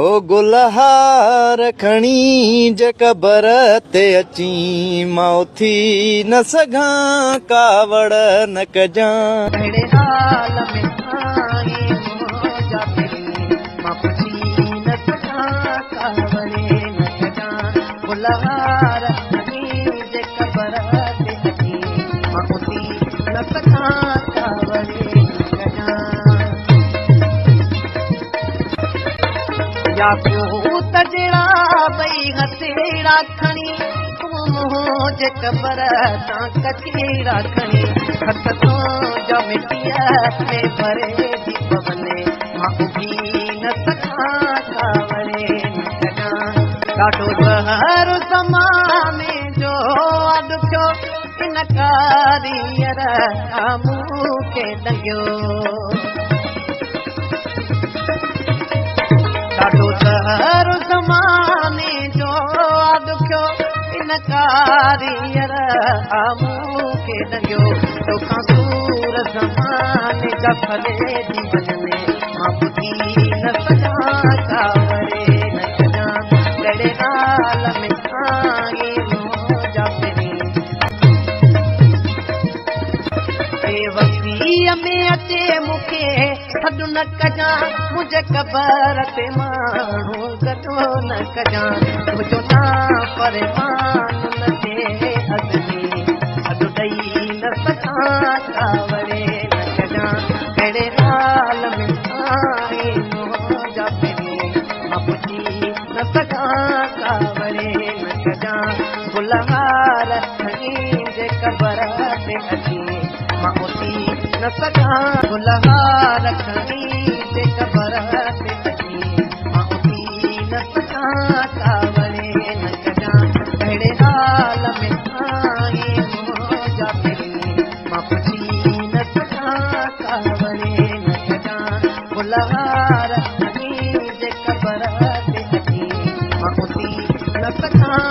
او گلهار کڻي جي قبر تي اچين، مان اٿي نه سگهان، ڪاوڙ نه ڪجان. ڪهڙي حال ۾ آهين منهنجا پرين، مان پڇي نه سگهان، ڪاوڙي نه ڪجان. گلهار کڻي جي قبر تي اچين، مان اٿي نه سگهان، ڪاوڙي نه ڪجان. ياقوت جهڙا ٻئي هٿيڙا کڻي، تون منهنجي قبر تان ڪچيڙا کڻي، هٿ تنهنجا مٽيء ۾ ڀري جي پوني، مان اڀي نه سگهان، ڪاوڙي نه ڪجان. ڏاڍو زهر زماني جو آ ڏکيو، ان ڪاريئر آ مون کي ڏنگيو. ڏاڍو زهر زماني جو آ ڏکيو، ان ڪاريئر آ مون کي ڏنگيو. توکان سور زماني جا ڦلي جي وڃني، مان ٻڌي نه سگهان، ڪاوڙي نه ڪجان. ڪهڙي حال ۾ آهين منهنجا پرين. بيوسيء ۾ اچي مون کي سڏ نه ڪجان، منهنجي قبر تي ماڻهو گڏو نه ڪجان. منهنجو نانءُ پروان نه ٿئي ازلي، سڏ ڏئي نه سگهان، ڪاوڙي نه ڪجان. ڪهڙي حال ۾ آهين منهنجا پرين، مان پڇي نه سگهان، ڪاوڙي نه ڪجان. گلهار کڻي جي قبر تي اچين، مان اٿي نه سگهان. گلهار کڻي جي قبر تي اچين، مان اٿي نه سگهان، ڪاوڙي نه ڪجان. ڪهڙي حال ۾ آهين منهنجا پرين، مان پڇي نه سگهان، ڪاوڙي نه ڪجان. گلهار کڻي جي قبر تي اچين، مان اٿي نه سگهان.